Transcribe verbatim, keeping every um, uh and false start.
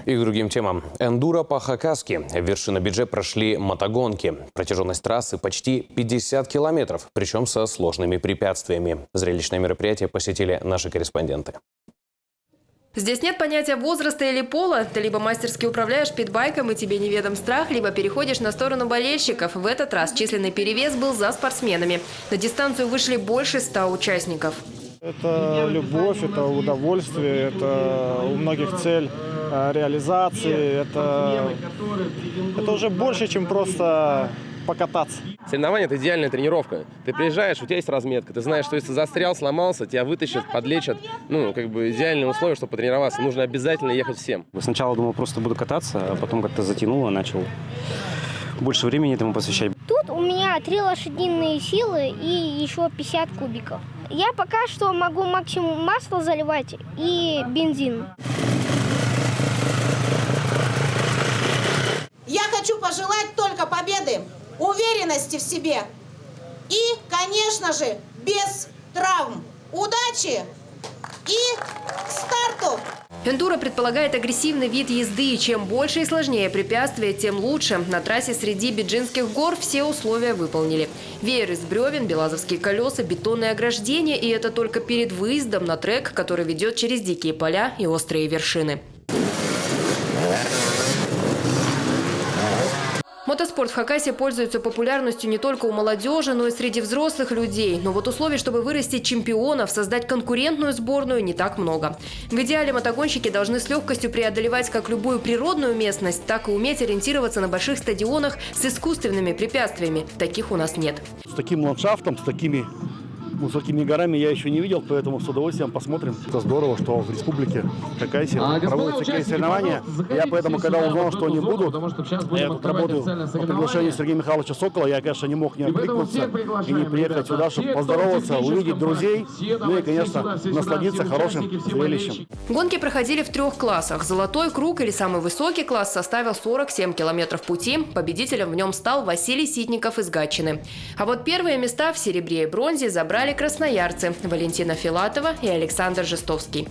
И к другим темам. Эндуро по-хакасски. В Вершинобидже прошли мотогонки. Протяжённость трассы почти пятьдесят километров, причём со сложными препятствиями. Зрелищное мероприятие посетили наши корреспонденты. Здесь нет понятия возраста или пола. Ты либо мастерски управляешь питбайком, и тебе неведом страх, либо переходишь на сторону болельщиков. В этот раз численный перевес был за спортсменами. На дистанцию вышли больше ста участников. Это любовь, это удовольствие, это у многих цель, э, реализации, это, это уже больше, чем просто покататься. Соревнование — это идеальная тренировка. Ты приезжаешь, у тебя есть разметка, ты знаешь, что если ты застрял, сломался, тебя вытащат, подлечат. Ну, как бы идеальные условия, чтобы потренироваться. Нужно обязательно ехать всем. Сначала думал, просто буду кататься, а потом как-то затянуло, начал больше времени этому посвящать. Тут у меня три лошадиные силы и ещё пятьдесят кубиков. Я пока что могу максимум масло заливать и бензин. Я хочу пожелать только победы, уверенности в себе и, конечно же, без травм. Удачи и к старту! Эндуро предполагает агрессивный вид езды. Чем больше и сложнее препятствия, тем лучше. На трассе среди Биджинских гор все условия выполнили. Веер из брёвен, белазовские колёса, бетонные ограждения, и это только перед выездом на трек, который ведёт через дикие поля и острые вершины. Мотоспорт в Хакасии пользуется популярностью не только у молодёжи, но и среди взрослых людей. Но вот условий, чтобы вырастить чемпионов, создать конкурентную сборную, не так много. В идеале мотогонщики должны с лёгкостью преодолевать как любую природную местность, так и уметь ориентироваться на больших стадионах с искусственными препятствиями. Таких у нас нет. С таким ландшафтом, с такими, ну, с такими горами я ещё не видел, поэтому с удовольствием посмотрим. Это здорово, что в Республике Хакасия проводятся такие соревнования. Я поэтому, когда узнал, что они будут, я тут работаю по приглашению Сергея Михайловича Сокола, я, конечно, не мог не откликнуться и не приехать сюда, чтобы поздороваться, увидеть друзей, ну и, конечно, насладиться хорошим зрелищем. Гонки проходили в трёх классах. Золотой круг, или самый высокий класс, составил сорок семь километров пути. Победителем в нём стал Василий Ситников из Гатчины. А вот первые места в серебре и бронзе забрали красноярцы Валентина Филатова и Александр Жестовский.